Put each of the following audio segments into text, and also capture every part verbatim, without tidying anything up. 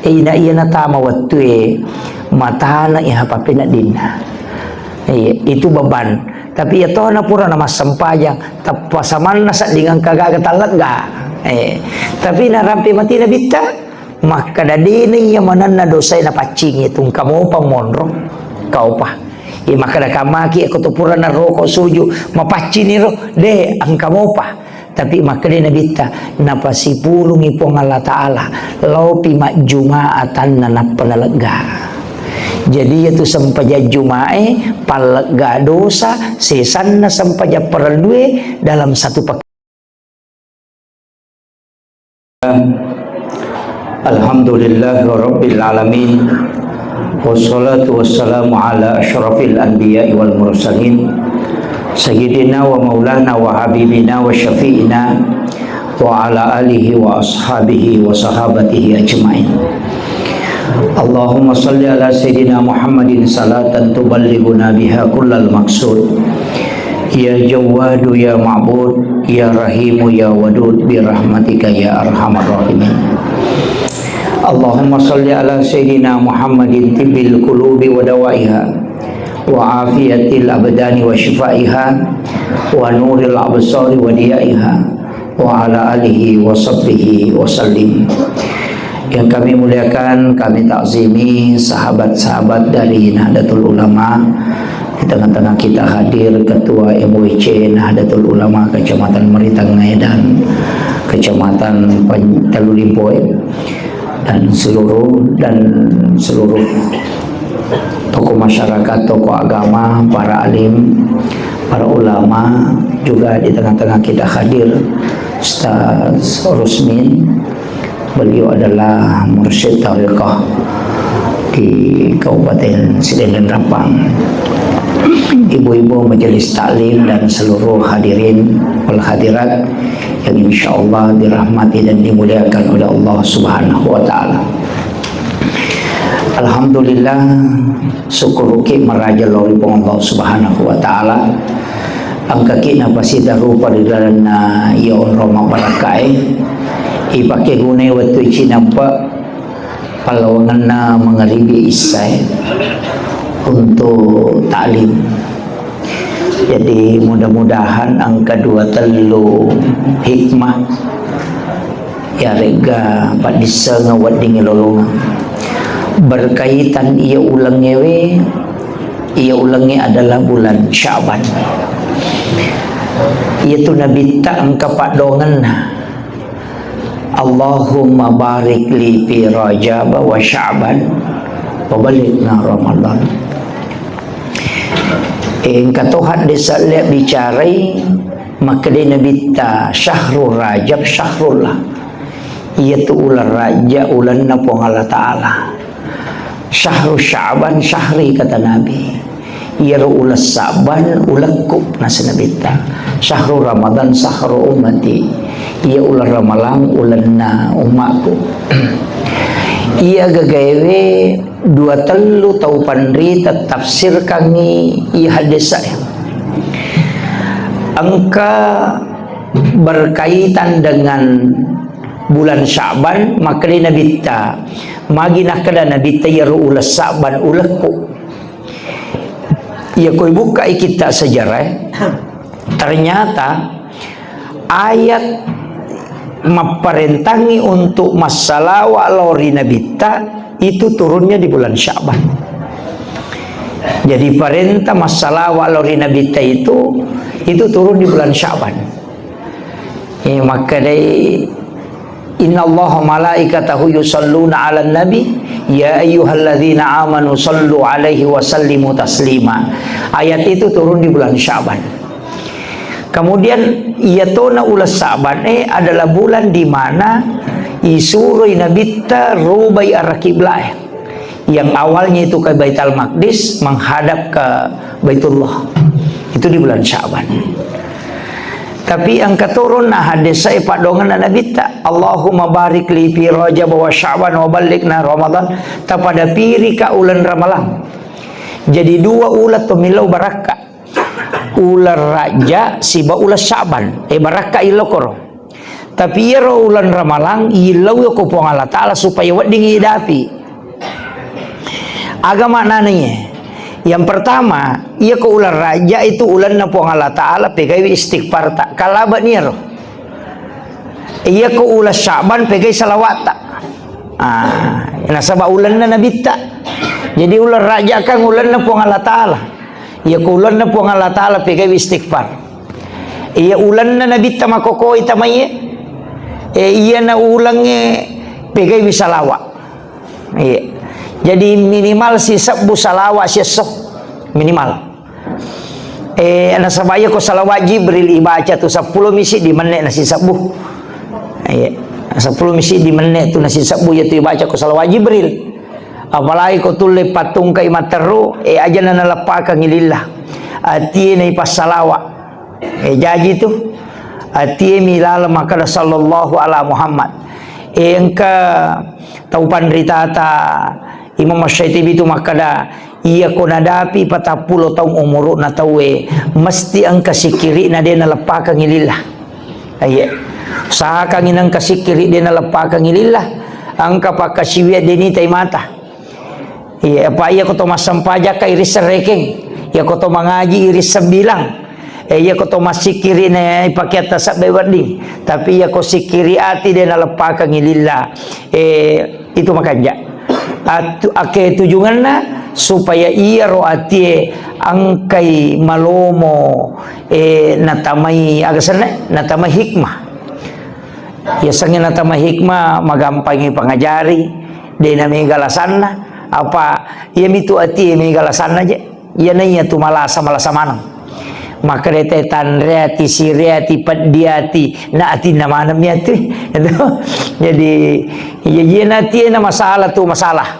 Eh, ina iya natama wettue matana iha papeneddinna. Iya, itu beban. Tapi iya tona pura namassempajang, tappa samanna sedding engka gaga tallegga. Eh, tapi narampe mati Nabitta, makkeda dena iya manenna dosae napaccingi tu, engka mopa monro, kaupa. Iya, makkeda kamaki, ko tu pura naroko suju, mapaccini ro, de, engka mopa. Tapi makkeda Nabitta, napasipulungi Puang Allah Ta'ala, laopi majjumaatanna nappa nalegga. Jadi, iyatu sempajang Jumae, pallegga dosa, sesanna sempajang parellue dalam satu pekan. Alhamdulillahirabbil alamin. Wassalatu wassalamu ala asyrafil anbiya'i wal mursalin, sayyidina wa maulana wa habibina wa syafi'ina wa ala alihi wa ashabihi wa sahabatihi ajmain. Allahumma salli ala sayyidina Muhammadin salatan tuballighuna biha kullal maqsud. Ya Jawwadu ya Ma'bud, ya Rahimu ya Wadud, bi rahmatika ya arhamar rahimin. Allahumma salli ala sayyidina Muhammadin tibbil qulubi wa dawaiha, wa afiyatil abdani wa shifaiha, wa nuril absari wa diyaiha, wa ala alihi wa sahbihi wa sallim. Yang kami muliakan, kami takzimi sahabat-sahabat dari Nahdlatul Ulama. Di tengah-tengah kita hadir Ketua M W C Nahdlatul Ulama Kecamatan Meritang Ngae dan Kecamatan Pan-, Tellu Limpoe dan seluruh, dan seluruh tokoh masyarakat, tokoh agama, para alim, para ulama, juga di tengah-tengah kita hadir Ustaz Rusmin. Beliau adalah mursyid tariqah di Kabupaten Sidendeng Rappang. Ibu-ibu majelis taklim dan seluruh hadirin wal hadirat yang insyaallah dirahmati dan dimuliakan oleh Allah Subhanahu wa Ta'ala. Alhamdulillah, syukuruki maraja lao ri Puang Allah Subhanahu wa Ta'ala. Engkaki napasita rupa ri lalenna iya onrong mabbarakkae. Ipake gunai wettu cinampe pallawangenna mangaribi issae untuk taklim. Jadi, mudah-mudahan engka dua tellu hikmah iyaregga paddissengeng weddingnge lolongeng. Berkaitan iya ulengngewe, iya ulengnge adalah bulan Sya'ban. Iyatu Nabitta engka paddoangenna. Allahumma barik li fi Rajab wa Sya'ban wa ballighna Ramadan. Engka to haddese' le bicarai, makkedai Nabitta, "Syahru Rajab syahrullah." Iyatu uleng Rajab ulenna Puang Allah Ta'ala. "Syahru Sya'ban syahri," kata Nabi. "Iyaro uleng Sya'ban ulekku," naseng Nabitta. "Syahru Ramadan syahru ummati." Iya uleng Ramalang ulenna ummakku. Iya gagaewe dua tellu tau panrita tafsirkangngi iya haddese'. Engka berkaitan dengan bulan Sya'ban, makkedai Nabitta, magi nakkeda Nabitta iyaro uleng Sya'ban ulekku. Iya ko ibukkai kitta sejarah, ternyata ayat mapparentangngi untuk massalawa lao ri Nabitta itu turunnya di bulan Sya'ban. Jadi, perintah massalawa lao ri Nabitta itu, itu turun di bulan Sya'ban. Eh, makkedai, "Innallaha malaikatahu yusalluna 'alan nabi, ya ayyuhalladzina amanu sallu 'alaihi wa sallimu taslima." Ayat itu turun di bulan Sya'ban. Kemudian, iyatona uleng Sya'ban, eh, adalah bulan di mana isuroi Nabitta rubai arah kiblat, eh. Yang awalnya itu ke Baitul Maqdis, menghadap ke Baitullah. Itu di bulan Sya'ban. Tapi engka turunna haddese' paddoangenna Nabitta, "Allahumma barik li fi Rajab wa Sya'ban wa ballighna Ramadan." Tapada pirika uleng Ramalang. Jadi dua uleng to millau barakka. Uleng Rajab siba uleng Sya'ban. Eh, barakka ilokoro. Tapi iyaro uleng Ramalang, illau ko Puang Allah Ta'ala supaya wedding idapi. Aga maknana iye? Yang pertama, iya ko uleng Rajab itu ulenna Puang Allah Ta'ala, pegaiwi istighfar ta. Kalaba niaro. Iya ko uleng Sya'ban, pegai salawat ta. Ah, nasaba ulenna Nabitta. Jadi uleng Rajab kan ulenna Puang Allah Ta'ala. Iya ko ulenna Puang Allah Ta'ala, pegaiwi istighfar. Iya ulenna Nabitta makokoi tamaiye. Eh, iya na ulengnge pegaiwi salawat. Iya. Jadi minimal sisebbu salawat siesso. Minimal. Eh, nasaba iya ko salawat Jibril ibaca tu seppulo misi di menit nasisebbu. Iya. Seppulo misi di menit tu nasisebbu iya tu ibaca ko salawat Jibril. Apalagi ko tulle pattungkai matteru, eh, aja na naleppakangi lillah. Atie na ipassalawa. Eh, jaji tu. Atie mi laleng makkada sallallahu ala Muhammad. Eh, engka tau panritata Imam Asy-Syaitibi tu makkada, iya ko nadapi patappulo taung umuru'na tauwe, mesti engka sikkiri'na de naleppakangi lillah. Iya. Usahakangi nengka sikkiri de naleppakangi lillah. Engka pakkasiwiang de nitai mata. Iya, apa iya ko to massempajang ka irisseng rekeng. Iya ko to mangaji irisseng bilang. Eh, iya ko to massikkiri ne pakeatta sebbe wedding. Tapi iya ko sikkiri ati de naleppakangi lillah. Eh, itu makanja. Atu-, ake tujunganna supaya iyaro atie engkai malomo, eh, natamai aga senna, natamai hikmah. Yasengnge natamai hikmah, magampangi pangajari, de na mega lasanna, apa iya mitu atie mega lasanna je. Iyana iya tu malasa, malasa maneng. Makkeda te tanreati, sireati, peddiati, na atinna maneng mi ati. Jadi, iya, iyana atie na masalah tu masalah.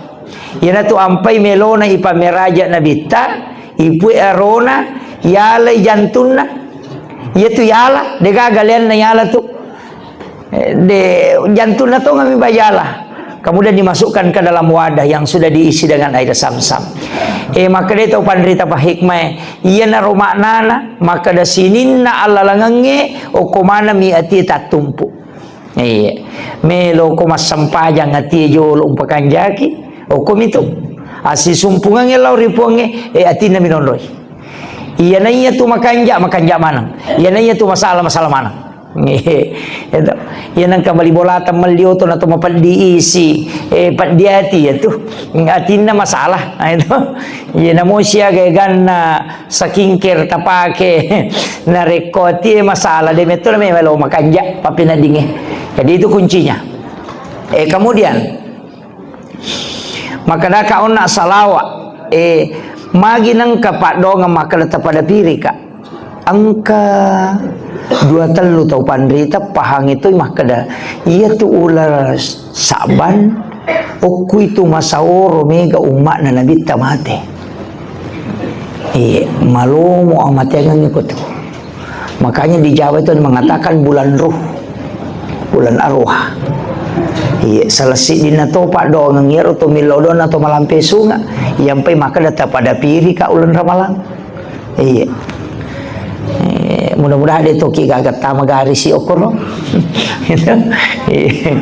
Iyana tu ampai melona ipameraja Nabitta, ipue arona, yalai jantunna. Iya tu yala, degaga leanna yala tu. Eh, de, jantunna tongeng mi bajala. Kemudian dimasukkan ke dalam wadah yang sudah diisi dengan air zam-zam. Eh, makkeda tau panrita pahikmah, iyanaro maknana, makkeda sininna allalengengnge, okko maneng mi atie tattumpu. Iya. Melo ko massempajang atie jolo umpakanjaki, okko mitu. Asisumpungangnge lao ri Puangnge, eh, atinna minonroi. Iyana iya tu makanja, makanja maneng. Iyana iya tu masalah, masalah maneng. Itu. Iya nengka bali bolata melli oto na to mapeddi isi, eh, peddi ati iya tu. Atinna masalah. Nah, itu. Iya namo siaga ganna skincare tapake. Narekko atie masalah de metto na memang lo makanja pappeneddingnge. Jadi itu kuncinya. Eh, kemudian Makkedaka onna salawa, eh, magi nengka paddoangeng makkeda tapada pirika. Engka dua tellu tau panrita pahangi toi makkeda, iya tu uleng Sa'ban, okku itu masaoro mega umma'na Nabitta mate. Iya, malomo amateangengngi ko tu. Makanya di Jawa itu mengatakan bulan ruh, bulan arwah. Iya, salah siddinna to paddoangeng iyaro to millau donna to malampe sunga. Iyampai makkeda tapada pirika uleng Ramalang. Iya. Eh, mudah-mudahan de toki gaga tama garisi okoro. Gitu. Iya.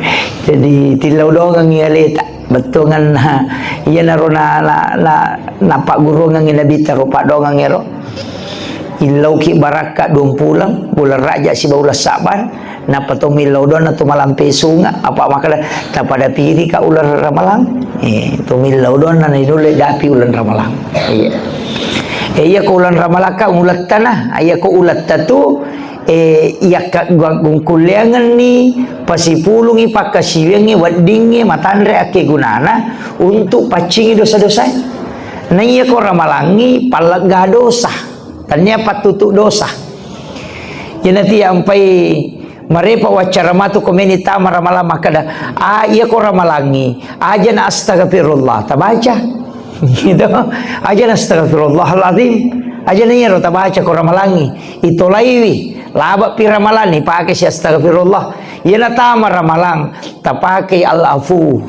Jadi tillau doangengngi aleta. Bettuangenna, iyanaro na, na, na, nappagguruangengngi Nabitta ro paddoangeng ero. Illauki barakka duampuleng, uleng Rajab sibawa uleng Sa'ban, nappa to millau donna to malampe sunga, apa makkeda tapada pirika uleng Ramalang. Eh, to millau donna na inulle dapi uleng Ramalang. Iya. Eh, iya ko uleng Ramalang ka uletta na, iya ko uletta tu eh, iyakkagungkulleangenni, pasipulungi pakkasiwiangnge, weddingnge, matanre akkegunana untuk paccingi dosa-dosae. Na iya ko ramalangngi pallegga dosa, tania pattutu dosa. Iyanatu ampai marepa waccara matu komeni tama ramalang makkeda, ah, iya ko ramalangngi, aja na astagfirullah, tabaca. Gitu. Aja na astagfirullahaladzim. Aja na iyaro tabaca ko ramalangngi. Itolaiwi. Labe'pi ramalang ipake si astagfirullah. Iyana tama ramalang, tapake al-afu.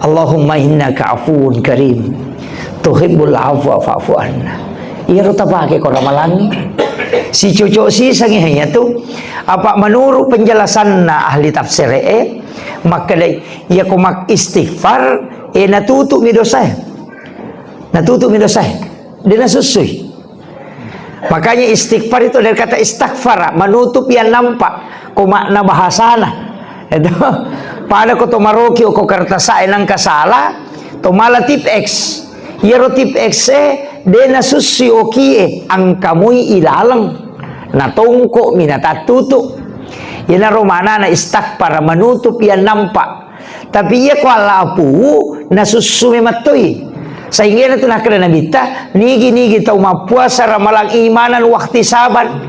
Allahumma innaka afuwun karim. Tuhibbul afwa fa'fu anna. Iyaro tapake ko ramalangngi. Sicocok sisengngi iyatu. Apa menurut penjelasanna ahli tafsir e, makkedai, iya ko mak istighfar, e, natutu'mi dosae. Natutu'mi dosae. De' nasussui. Makanya istighfar itu dari kata istaghfara, menutup yang nampak. Ko makna bahasana. Itu. Pada ko to maroki ko kertas e nangka salah, to mala tip X. Iyaro tip X e, de' nasussui oki e, angkamui ilaleng. Natongko'mi, natattutu. Iyanaro maknana istaghfara, menutup yang nampak. Tapi iya ko Allah apu, nasussu memettoi. Sehingga itu nakkeda Nabitta, nigi-nigi tau mappuasa ramalang imanan wahtisaban.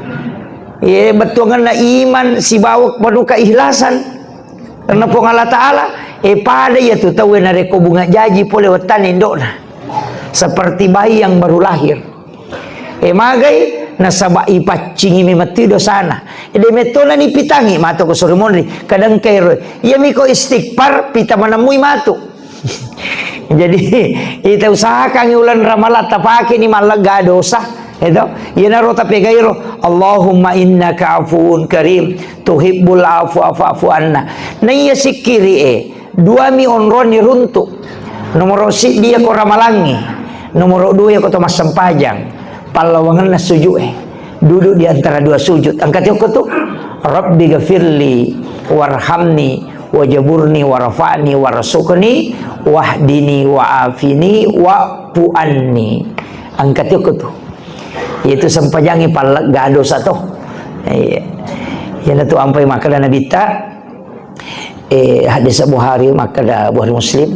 Iya, bettuanganna iman sibawa penuh keikhlasan. Karena Puang Allah Ta'ala, e, pada iyatu tauwe narekko bunga jaji pole wettanna indo'na. Seperti bayi yang baru lahir. E, magai, nasaba ipaccingimi mettui dosana. E, de' mettona nipitangi matu ko suri monri. Kadang kairo, iyami ko istighfar, pita manemmui matu. Jadi, ita usahakangi ulan Ramalang, tapakeni mallegga dosa. Eto, iyanaro tapegairo, "Allahumma innaka afuwun karim, tuhibbul afwa fa'fu anna." Naiya sikkiri e, duami onroni runtu. Nomoro siddi iya ko ramalangnge, nomoro dua iya ko to massempajang. Pallawangenna sujud e. Duduk di antara dua sujud. Angkat yoko tu, "Rabbi ghafirli warhamni wajaburni warfa'ni warzuqni wahdini wa'fu anni." Angkat yoko tu. Itu sempajangnge pallegga dosa to. Iya. Iyanatu ampai makkeda Nabitta, eh, hadis Bukhari, makkeda Bukhari Muslim,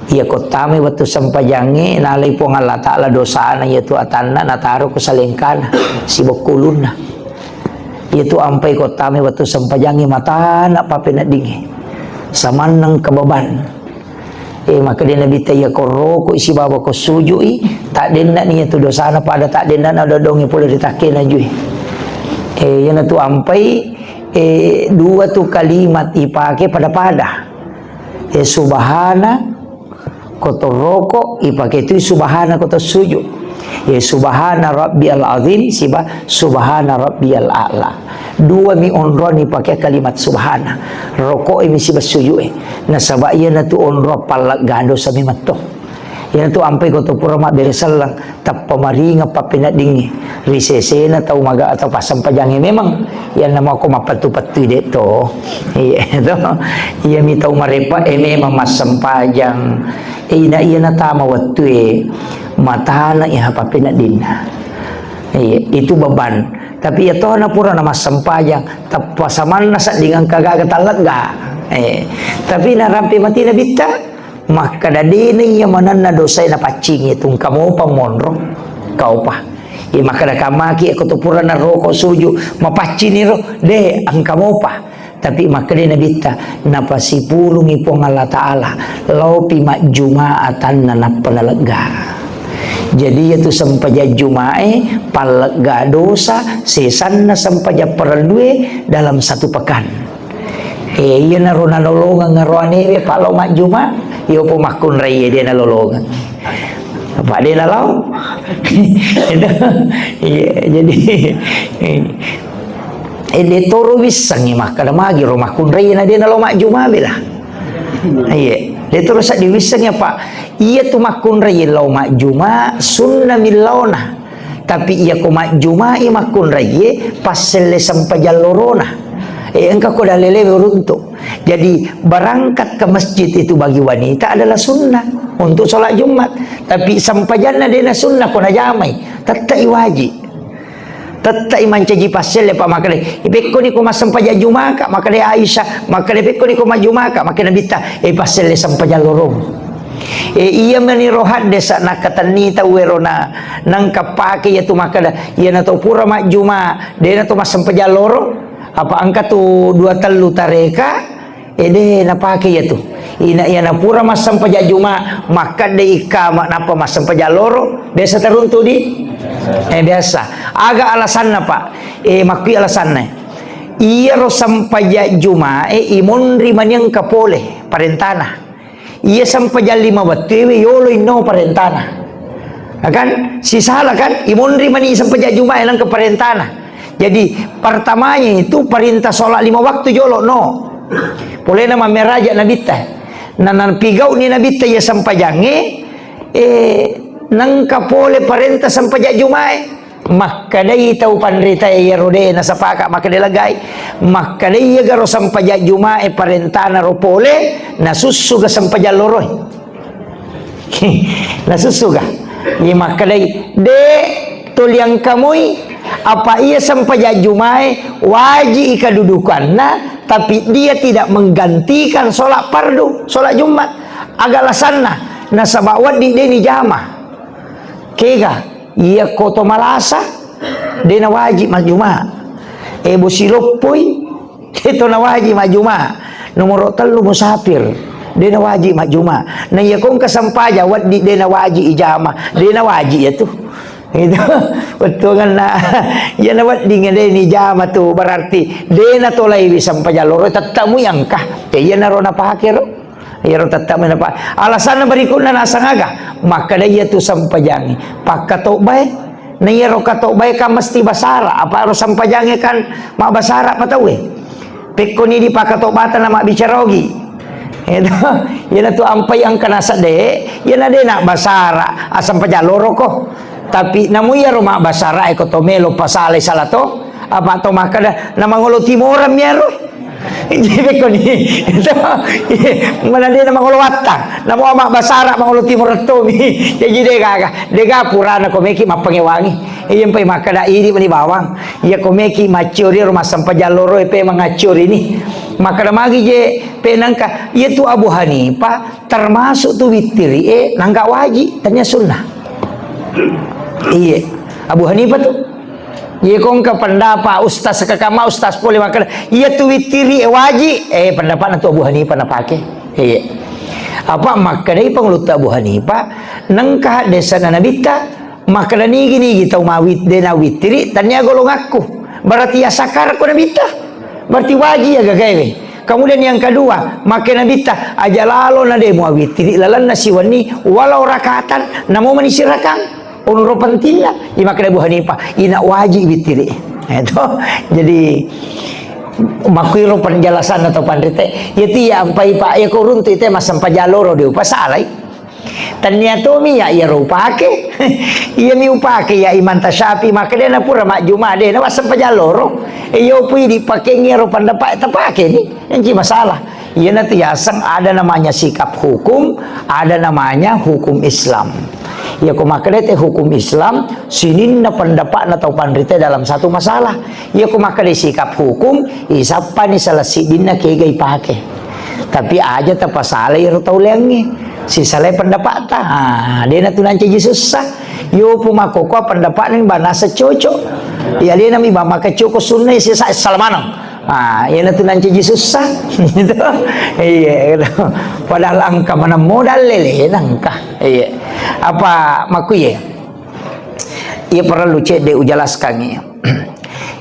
iya ko tamai wettu sempajangnge, nalai Puang Allah Ta'ala dosana iyatu atanna, nataro ko salengkana, sibokko ulunna. Iyatu ampai ko tamai wettu sempajangnge, matana papeneddingnge. Samanneng kebeban. Eh, makkeda Nabitta, iya ko roko sibawa ko sujui, taddennani iyatu dosana pada taddennana dodongnge pole ri takkena jui. Eh, iyanatu ampai, eh, dua tu kalimat ipake pada-pada. Eh, subhana ko to roko, ipake tu subhana ko to sujud. Ya, subhana rabbiyal azim, siba subhana rabbiyal a'la. Dua mi onroni pake kalimat subhana. Roko e mi siba sujud e. Nasaba iyanatu onro pallegga dosa mi metto. Iyanatu ampai ko to pura mabbere selleng, tappa maringa pappeneddingnge. Ri sesena tau maga atau passempajangnge memang. Iyanna mako mappettu-pettui de to. Iya to. Iya mi tau marepa e memang massempajang. Eh, ina iya natama wettue, matana iya pappeneddinna. Iya, itu beban. Tapi iya tona pura namassempajang, tappa samanna sedding engka gaga tallegga. Eh, tapi narampe mati Nabitta, makkeda dena iya manenna dosae napaccingi, tungka mopa monro, kaupa. Iya makkeda kamaki, ko tu pura naroko suju, mapaccini ro, de, engka mopa. Tapi makkeda Nabitta, napasipulungi Puang Allah Ta'ala, laopi majjuma atanna nappa nalegga. Jadi, iyatu sempajang Jumae, pallegga dosa, sesanna sempajang parellue dalam satu pekan. Eh, iyanaro nanolongeng ro anewe, pa lao majjuma, iyopo makkunraie de nalolongeng. Apa de nalao? Iya, jadi, eh, Eh, de toro wissengngi makkeda magi ro makkunrai na de nalao majjuma bela. Iya, de toro seddi wissengngi apa? Iya tu makkunrai lao majjuma sunna millaona. Tapi iya ko majjumai makkunrai passelle sempajang lorona. Eh, engka ko dalele uruntu. Jadi berangkat ke masjid itu bagi wanita adalah sunnah untuk sholat Jumat. Tapi sempajanna dena sunnah ko najamai, tettai wajib. Tettai mancaji passelle, pa makkeda, "Pekkoni ko massempajang Jumaka?" Makkeda Aisyah, makkeda, "Pekkoni ko majjumaka?" Makkeda Nabitta, "Eh, passelle sempajang lorong." Eh, iya meni ro haddesa nakkatenni tau ero na nangka pake iya tu makkeda, "Iya na tau pura majjuma, de na to massempajang lorong." Apa engka tu dua tellu tareka, Eh, de napake iya tu. Ina iya napura massempajang Juma, makkedde ikkama nappa massempajang loro, biasa teruntu di? Eh, biasa. Aga alasanna, Pak? Eh, makkui alasanna. Iyaro sempajang Juma, eh, imonri mani engka pole parentana. Iya sempajang lima wettu ewe yolo inno parentana. Ya kan? Sisala kan? Imonri mani sempajang Juma, eh, nengka parentana. Jadi, pertamanya itu perintah sholat lima waktu jolo, no. Polena mammeraja Nabitta. Na, napigau'ni Nabitta iya sempajangnge, eh, nengka pole parenta sempajang Jumae. Makkedai tau panritae iyaro de nasapaka makkeda legai. Makkedai iyagaro sempajang Jumae parentana ro pole, nasussuga sempajang loroe. Nasussuga. Iya makkedai, de toliangkamoi, apa iya sempajang Jumae waji i kedudukanna, tapi dia tidak menggantikan sholat fardu, sholat Jumat. Aga alasanna? Nasaba wedding de nijama. Kega, iya ko to malasa, de nawaji majjuma. E, bosi loppoi, de to nawaji majjuma. Nomoro tellu musafir, de nawaji majjuma. Na iya ko engka sempaja wedding de nawaji ijama, de nawaji iya tu. Itu, wettuanna, iya nawedding de nijama tu, berarti de natolaiwi sempajang loro, tette'mu iya engka. E, iya naro napake ro. Iyaro tette' menapa. Alasanna berikutna naseng aga? Makkeda iyatu sempajangnge pakkatobbae. Na iyaro katobbae kan mesti basara, apa ero sempajangnge kan mabbasara pa tauwe. Pekkoni dipakkatobbata na mabbicara ogi. Itu, iyanatu ampai engka nasedde, iyana de nabbasara, asempajang loroko. Tapi namu iyaro mabbasara e ko to melo pasalai sala to, apa to makkeda na mangolo timorang mi iyaro. Jadi, pekkoni, itu, mana de na mangolo wattang, namo mabbasara mangolo timorang tomi. Jadi, de gaga, de ga purana ko meki mappangewangi. Iya, mpai makkeda idi mani bawang. Iya, ko meki macciori ro massempajang loro e pe mangacciori ni. Makkeda magi je pe nengka, iya tu Abu Hanifah termasuk tu wittiri e nangka waji, tania sunnah. Iya, Abu Hanifah tu. Iya, ko engka pendapat ustaz kakama, ustaz pole makkeda, iya tu wittiri e waji, eh, pendapatna tu Abu Hanifah napake. Iya. Apa makkedai pangulutta Abu Hanifah, nengka haddesana Nabitta, makkeda nigi-nigi tau mawit-, de nawittiri, tania golongakku. Berarti ya sakar ko Nabitta. Berarti waji ya gagaewe. Kemudian yang kedua, makkeda Nabitta, aja lalo na de muawittiri lalenna siwenni, walau rakatan, namo mani sirakang. Onro pentingna, imakkeda Abu Hanifah, ina waji wittiri. Itu. Jadi, makkuiro penjelasan atau panrite, iya ti ya ampai, Pak, iya ko runtu ite massempajang loro de upasalai. Tania tomi ya iyaro upake. Iya mi upake ya Imam Tasyafi, makkeda na pura majjuma de na massempajang loro. E, iyo pui dipake iyaro pendapat tapake ni. Enci masalah. Iyanatu yaseng ada namanya sikap hukum, ada namanya hukum Islam. Iya ko makkeda te hukum Islam, sininna pendapatna tau panrite dalam satu masalah. Iya ko makkeda sikap hukum, isappani salah siddinna kega ipake. Tapi aja tapasalai ro tau leangnge. Sisalai pendapatna. Ah, dena tu nancaji sussa. Yo pu makkokkoa pendapatna banasa cocok. Iya dena mi ba maka coko sunna sisa salamaneng. Ah, iyanatu nancaji sussa. Gitu. Iya, gitu. Padahal engka maneng modal lele nengka. Iya. Apa makkuye? Iya parellu cedde ujelaskangngi.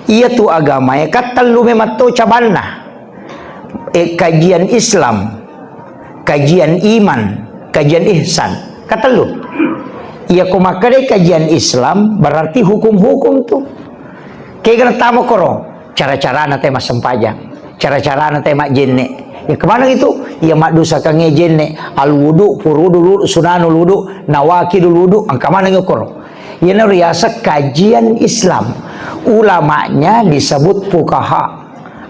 Iya tu agamae kattellu memang to cabanna. Eh, kajian Islam, kajian iman, kajian ihsan. Katellu. Iya ko makkedai kajian Islam, berarti hukum-hukum tu. Kegana tamo koro, cara-carana te massempajang, cara-carana te majjenne. Ya kemana itu? Ya maddusakangnge jenne, al wudu, furudu wudu, sunanul wudu, nawakidul wudu, engka maneng koro. Iyana riaseng kajian Islam. Ulamanya disebut fuqaha,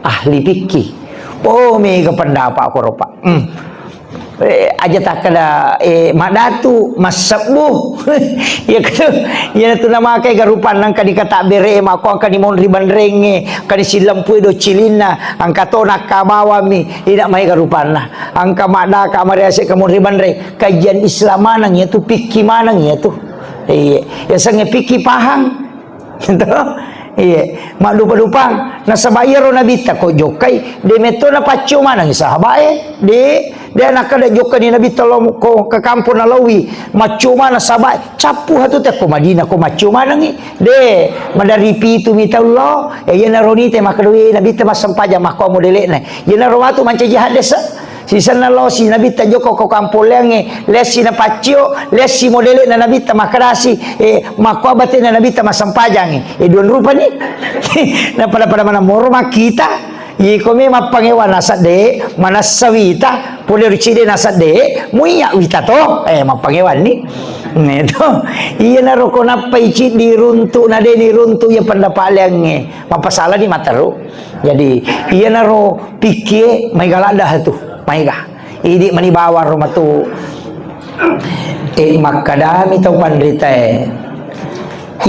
ahli fikih. Oh, mega pendapat koro, Pak. Hmm. Eh, aja takkeda, eh, madatu, massebbu. Iya katu, iya tu namakai garupan nangka dikata bere, mako angka ni monri banrengnge, angka ni silempui do cilinna, angka to nakka bawami, ina mai garupanna. Angka madaka mariase ke monri banreng, kajian Islam maneng iya tu, fikih maneng iya tu. Iya, ya sange fikih pahang. Gitu. Iya, maddupa-dupang. Nasaba iyaro Nabitta ko jokkai, de metto napaccio maneng sahabae, de, de nakkeda jokkani Nabitta lo ko ke kampung nalawi, maccio maneng sahabae, cappu hatu te ko Madinah ko maccio manengi, de, madari pitu mi tau lo, e, iyanaro nite makkeda, "We, Nabitta massempajang makko modele'na." Iyanaro matu mancaji haddese. Sisenna losi Nabitta jokko ko kampoleangnge, lessi na paccio, lessi modele'na Nabitta makkedasi, eh, makko abatena Nabitta massempajangnge. Eh, duan rupani. Na pada-pada mana moro makkita. Iko me mappangewa nasadde, manassa wita, pole ricide nasadde, muiya wita to, eh, mappangewanni. Nah, itu. Iya naro ko nappai ciddi runtu, na deni runtu, iya pendapaleangnge. Mappasalani materu. Jadi, iyanaro pikkie maega ladda tu, maega. Idi mani bawang ro matu. Eh, makkadami tau panritae,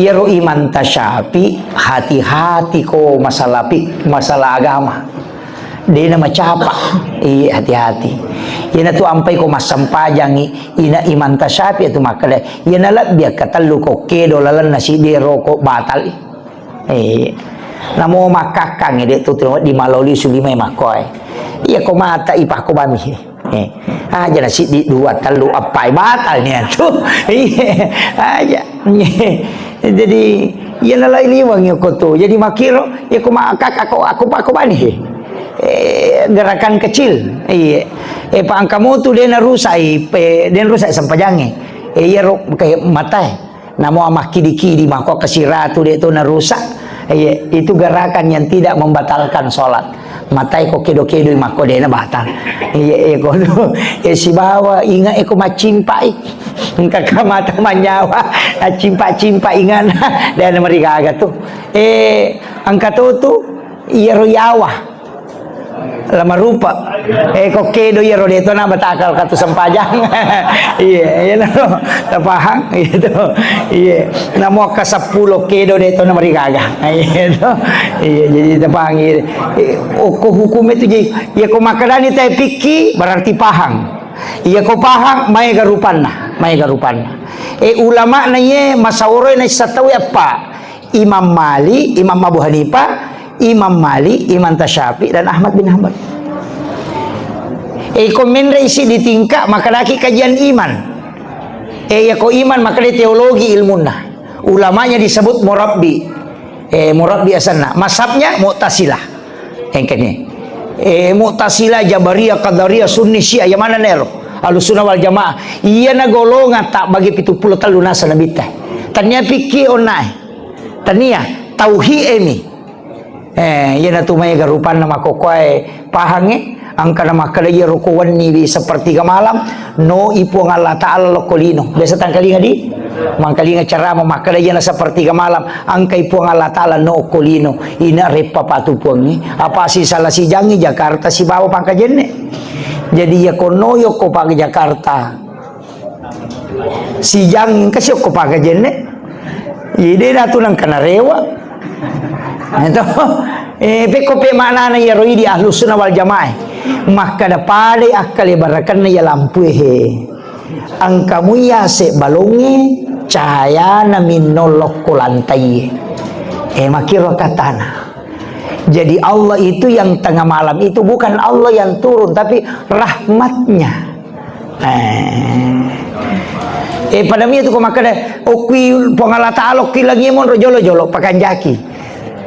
iyaro imanta Syafi, hati-hati ko masalah pik-, masalah agama. Dena macapa. Iya, hati-hati. Iyana tu ampai ko massempajangi, ina imanta Syafi tu makkada, iyana lebbi akkatellu ko kedo lalenna siddi roko batal. Eh, namo makkakkangngi de' tu, tu di maloli suli mai makkoe. Iya ko mata ipakko bami. Eh, aja na siddi dua tellu appai batal ni atu. Iya, aja. Jadi, iya nalai liwang iya ko tu. Jadi makkiro, iya ko makkakka ko, ako pakko bani. Eh, gerakan kecil. Iya. Eh, pa engka motu de' narusak i, pe, de' narusak sempajangnge. Eh, iya ro kayak matae. Namo makkidi-kidi mako kesiratu de' to narusak. Iya, itu gerakan yang tidak membatalkan sholat. Matai ko kedo-kedo mako de' na batal. Iya, iya, ko, iya, sibawa ingat eko maccimpai. Engka ka mata manyawa, accimpa-cimpa ingat. De' na marigaga tu. Eh, engka to tu, iyaro yawa. Lamarupa. Eh, ko kedo iyaro de' to na batakal katu sempajang. Iya, iya no. Tapahang gitu. Iya. Namo ka seppulo kedo de' to na marigaga. Iya to. Iya, jadi tapahang iya. Eh, okko hukum itu jadi, iya ko makkadani tai pikki berarti pahang. Iya ko pahang maega rupanna, maega rupanna. Eh, ulama na iye masaworo na issatau apa? Imam Malik, Imam Abu Hanifah, Imam Malik, Imam Tasyafi, dan Ahmad bin Hanbal. Eh, ko menre isi di tingkat, maka laki kajian iman. Eh, iya ko iman, maka dia teologi ilmunna. Ulamanya disebut murabbi. Eh, murabbi asanna. Masabnya Mu'tazilah. Engkene. Eh, Mu'tazilah, Jabariyah, Qadariyah, Sunni, Syiah, yang mana nero? Ahlussunnah wal Jamaah. Iya na golongan tak bagi pitu pulo tellu nasa nabitta. Tania pikki onnae. Tania, tauhi emi. Eh, iya na tu maega rupanna makokkoe pahangnge, angkana makkeda iya roko wenni di sepertiga malam, no i Puang Allah Ta'ala lokko lino. Biasa tangkalinga di? Mangkalinga ceramah makkeda iya na sepertiga malam, angka i Puang Allah Ta'ala no okko lino. Ina reppa patu puangngi. Apa si salah sijangi Jakarta sibawa Pangkajenne. Jadi iya kono yokko Pangkajenne Jakarta. Sijang engka siokko Pangkajenne. Ide datu nangka narewa. Itu. Eh, pekko pe maknana iyaro idi Ahlussunnah wal Jamaah. Makkada padai akkale barakanna iya lampue he. Engka mui yase balongnge, cahayana minno lokko lantai. Eh, makkiro katana. Jadi Allah itu yang tengah malam itu bukan Allah yang turun, tapi rahmatnya. Eh. Eh, pada mi itu ko makkeda, okkui Puang Allah Ta'ala, okkui langi monro jolo-jolo, pakanjaki.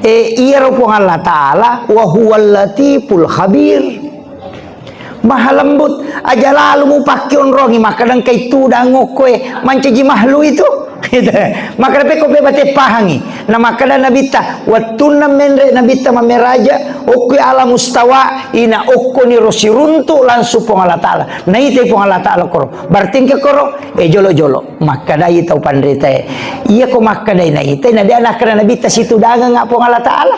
Eh, iyaro Puang Allah Ta'ala, wa huwal latiful khabir. Maha lembut, aja lalu mupakke onrongi, makkeda engka itu dangokkoe, mancaji mahlu itu. Gitu. Makkeda pekko pe bate pahangi. Na makkeda Nabitta, wettunna menre Nabitta mammeraja, okko alam mustawa, ina okko niro siruntu langsung Puang Allah Ta'ala. Naitai Puang Allah Ta'ala koro. Berarti engka koro, eh, jolo-jolo. Makkedai tau panritae. Iya ko makkedai naitai, na dia nakkeda Nabitta situdangengnga Puang Allah Ta'ala.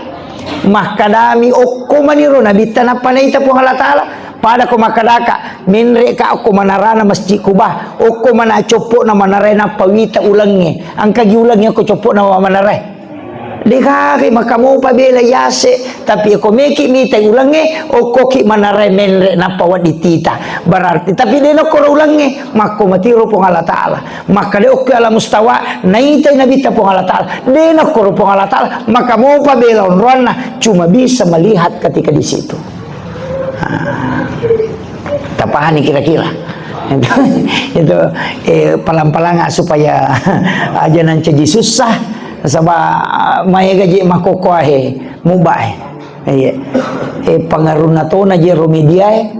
Makkedami okko maniro Nabitta nappa naita Puang Allah Ta'ala. Pada ko makkedaka, menreka okko manarana Masjid Kuba, okko mana coppo'na manarae nappa wita ulengnge. Engkagi ulengnge okko coppo'na manarae. Degaga maka mopa bela yase, tapi ko meki mitai ulengnge, okkoki manarae menre nappa wedding tita. Berarti, tapi de nokkoro ulengnge, makko matiro Puang Allah Ta'ala. Makkeda okko alam mustawa, naitai Nabitta Puang Allah Ta'ala. De nokkoro Puang Allah Ta'ala, maka mopa bela onroanna, cuma bisa melihat ketika di situ. Ah, tapahani kira-kira. Itu, itu, eh, palang-palang supaya aja nancaji susah, saba maega je makokkoahe, mubae. Iya. Eh, pengaruhna tona je ro mediae,